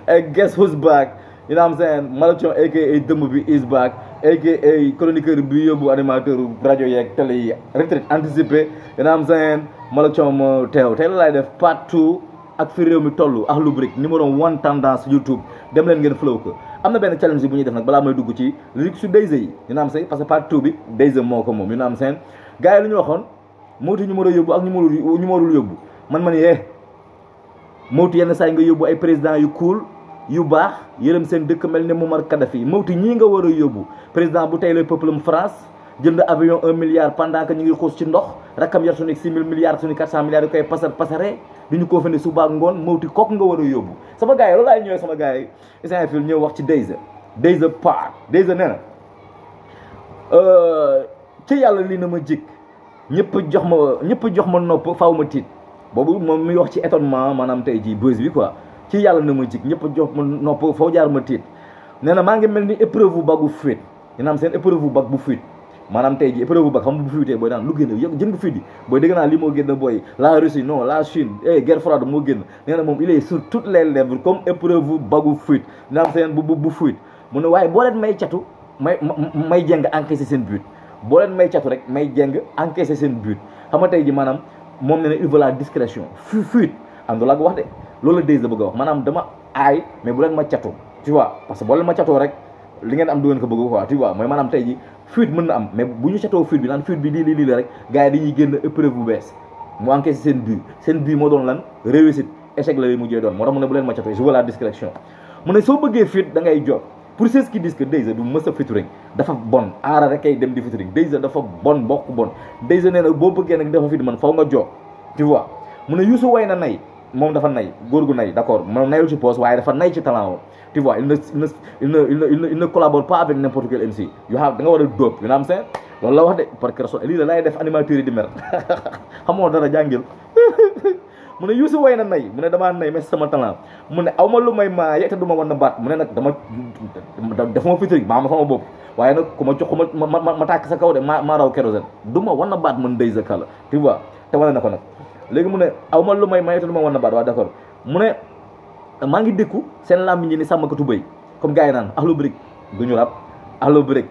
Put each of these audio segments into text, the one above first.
And guess who's back? You know what I'm saying? Malathion aka dëmb bi is back aka chroniqueur bi yóbbu animateur rajo yeeg télé yi retraite anticipée. You know what I'm saying? Malathion moo teew tey la laay def part 2 ak fi réew mi toll ak lu brique numéro 1 tendance YouTube dem leen ngeen flow ko. am na benn challenge bu ñuy def nag balaa may dugg ci li su Dayza yi. You know what I'm saying? Parce que part 2 bi Dayza moo ko moom. You know what I'm saying? gars yi lu ñu waxoon mootu ñu mën a yóbbu ak ñu mënul yóbbu man ma ni Mawti yenn saa yi nga yóbbu ay président yu cool yu baax yërëm seen dëkk mel ne Muammar Kadhafi Mawti ñii nga war a yóbbu président bu tey le peuple France jënd avion 1 milliard pendant que ñu ngi xuus ci ndox rakkam yar suñu 6 000 milliards suñu 400 milliards yu koy pasare du ñu ko fa ne suba ak ngoon Mawti kooku nga war a yóbbu sama gars yi loolu laay ñëwee sama gars yi Issaoui Fil ñëw wax ci Dayza part Dayza nee na ci yàlla lii na ma jik ñëpp jox ma nopp faaw ma tiit boobu moom muy wax ci étonnement maanaam tey jii buzz bi quoi ci yàlla na ma jik ñëpp jox ma nopp foo jaar ma tiit nee na maa ngi mel ni épreuve bu bagu fuite yéen seen épreuve bu bag bu fuite maanaam tey jii épreuve bu bag xam bu fuitee booy daan lu génn yëpp jën bu fuite yi booy dégg naa lii moo génn booy la Russie non la Chine guerre froide moo génn nee na moom il est sur toutes les lèvres comme épreuve bu bagu fuite yéen seen bu fuite mu ne waaye boo leen may catu may jeng encaissé seen but boo leen may catu rek may jeng encaissé seen but xam nga tey ji maanaam moom ne na il veut la discrétion fuite am du la ko wax de loolu la Dayza bëgg a wax maanaam dama aay mais bu leen ma catoo tu vois parce que boo leen ma catoo rek li ngeen am du ngeen ko bëgg quoi tu vois mooy maanaam tey ji fuite mën na am mais bu ñu catoo fuite bi naan fuite bi lii la rek gars yi dañuy génn épreuve bu bees mu encaissé seen but moo doon lan réussite échec la lay mujjee doon moo tax mu ne bu leen ma catoo je veux la discrétion mu ne soo bëggee fuite da ngay job pour ceux qui disent que Dayza du mës a featuring dafa bon aara rek kay dem di featuring Dayza dafa bon bokk bon Dayza nee na boo bëggee nag dafa fit man faw nga job tu vois mu ne Youssou way na nay moom dafa nay góor gu nay d'accord moom nayul ci poste waaye dafa nay ci talent tu vois il ne collabore pas avec n'importe quel MC da nga war a dóob yu na am seen loolu la wax de parce que lii la lay def animateur yi di mer xamoo dara jàngil mu ne Youssou way na nay mu ne damaa nay mais sama talent mu ne aw ma lu may maaye te du ma wan na baat mu ne nag dafa ma featuring maa ma sama bopp waaye nag ku ma jox ma tàkk sa kaw de maa raw kérosène du ma wan na baat man Dayza Kala tu vois te wane na ko nag léegi mu ne aw ma lu may maaye te du ma wan na baat waaw d'accord mu ne maa ngi dékku seen làmmiñ ni sàmmkatu bëy comme gars yi naan Akhlou Brick du ñu rab Akhlou Brick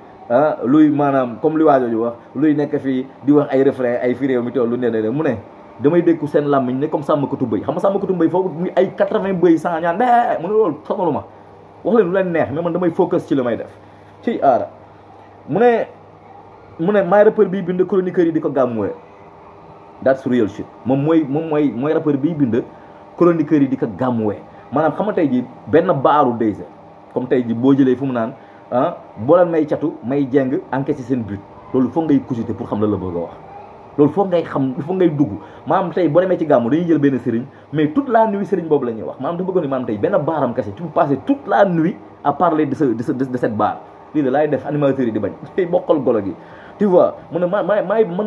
luy maanaam comme li waajooju wax luy nekk fii di wax ay refrain ay fi réew mi tool lu ne mu ne damay dékku seen làmmiñ ne comme sàmmkatu bëy xam nga sàmmkatu bëy foofu muy ay 80 bëy 100 ñaan mu ne loolu sonalu ma wax leen lu leen neex mais man damay focus ci li may def ci aara mu ne maay rappeur bii bind chroniqueur yi di ko gàmmuwee that's real shit moom mooy rappeur bii bind chroniqueur yi di ko gàmmuwee maanaam xam nga tey ji benn baaru Dayza comme tey ji boo jëlee fu mu naan boo leen may catu may jeng encaissé seen but loolu foog ngay cogiter pour xam la bëgg a wax loolu foog ngay xam foog ngay dugg maanaam tey boo demee ci gàmmu dañuy jël benn sëriñ mais toute la nuit sëriñ boobu la ñuy wax maanaam dafa bëggoon ni maanaam tey benn baaram kese tu peux passer toute la nuit à parler de cette barre lii de laay def animateurs yi di bañ tey bokkal golo gi tu vois mu ne man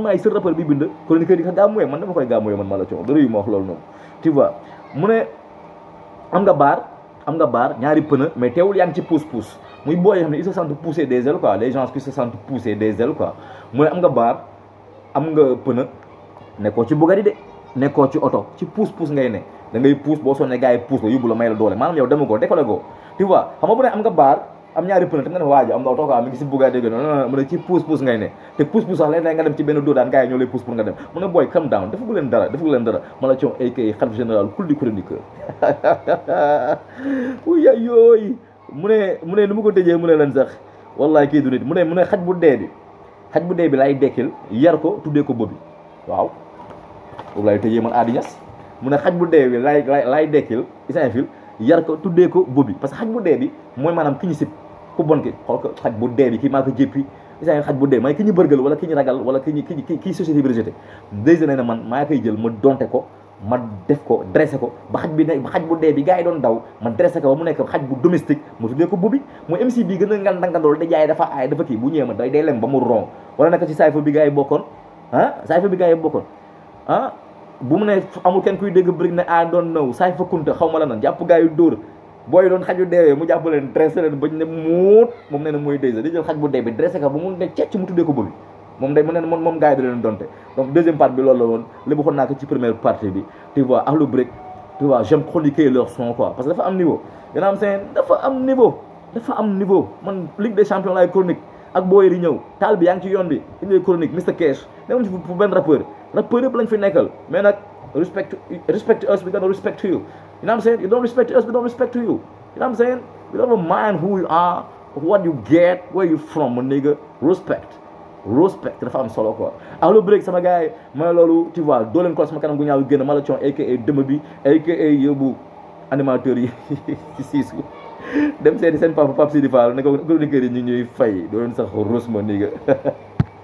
maay seul rappeur bi bind chroniqueur yi ko gàmmuwee man dama koy gàmmuwee man Malathion dara yu ma wax loolu noonu tu vois mu ne am nga baar ñaari pneu mais teewul yaa ngi ci pousse muy booy yoo xam ne ils se sentent pousser des ailes quoi les gens qui se sentent pousser des ailes quoi mu ne am nga baar am nga pneu nekkoo ci Bugatti de nekkoo ci oto ci pousse ngay ne da ngay pousse boo sonnee gars yi pousse la yóbbu la may la doole maanaam yow dema ko décollé ko tu vois xam nga bu ne am nga baar am ñaari pneu te nga ne waaji am na oto quoi mi ngi si Bugatti dégg non mu ne ci pousse ngay ne te pousse sax léeg-léeg nga dem ci benn dóor daan gars yi ñoo lay pousse pour nga dem mu ne booy calm down defagu leen dara Malathion aka xalif général kul di chroniqueur uya yooyu mu ne nu mu ko tëjee mu ne leen sax wallahi kii du nit mu ne xaj bu dee bi lay dekkil yar ko tuddee ko bobi waaw boobu lay tëjee man Adi Niass mu ne xaj bu dee bi lay dekkil Issaoui Fil yar ko tuddee ko bobi parce que xaj bu dee bi mooy maanaam ki ñu sib ku bon ki xool ko xaj bu dee bi kii maa ko jéppi Issaoui xaj bu dee mooy ki ñu bërgal wala ki ñu ragal wala kii société bi rejeté Dayza nee na man maa koy jël ma donte ko ma def ko dressé ko ba xaj bu dee bi gars yi doon daw ma dressé ko ba mu nekk xaj bu domestique ma tuddee ko bobi mooy MC bi gën a ngandangandool da jaay dafa aay dafa kii bu ñëwee ma day lem ba mu ron wala nekk ci Saïfa bi gars yi bokkoon bu mu ne amul kenn kuy dégg Brick ne I don't know Saïfa Kunta xaw ma la nan jàpp gars yu dóor booy doon xaju deewee mu jàpp leen dressé leen bañ ne muut moom nee na mooy Dayza di jël xaj bu dee bi dressé ko ba mu ne cecc mu tuddee ko bobi moom day mu ne moom gars yi da leen donte donc deuxième part bi loolu la woon li waxoon naa ko ci première partie bi tu vois Akhlou Brick tu vois j'aime chroniquer leur son quoi parce que dafa am niveau yéen am seen dafa am niveau man Ligue des champions laay chronique ak booy di ñëw taal bi yaa ngi ci yoon bi indi chronique Mr Cash newoon ci pour benn rappeur yëpp lañ fi nekkal mais nag respect us we gonna respect you. You know what I'm saying? You don't respect us, we don't respect you. You know what I'm saying? We don't mind who you are, what you get, where you from, my nigga. Respect dafa am solo quoi. Allo break sama gars yi mooy loolu tu vois doo leen ko sama kanam gu ñaaw génn ma la coon aka dëmm bi aka yóbbu animateurs yi ci siisu dem seeti seen papa Pape Sidi Fall ne ko chroniqueur yi ñu ñuy fay doo leen sax rus ma nigga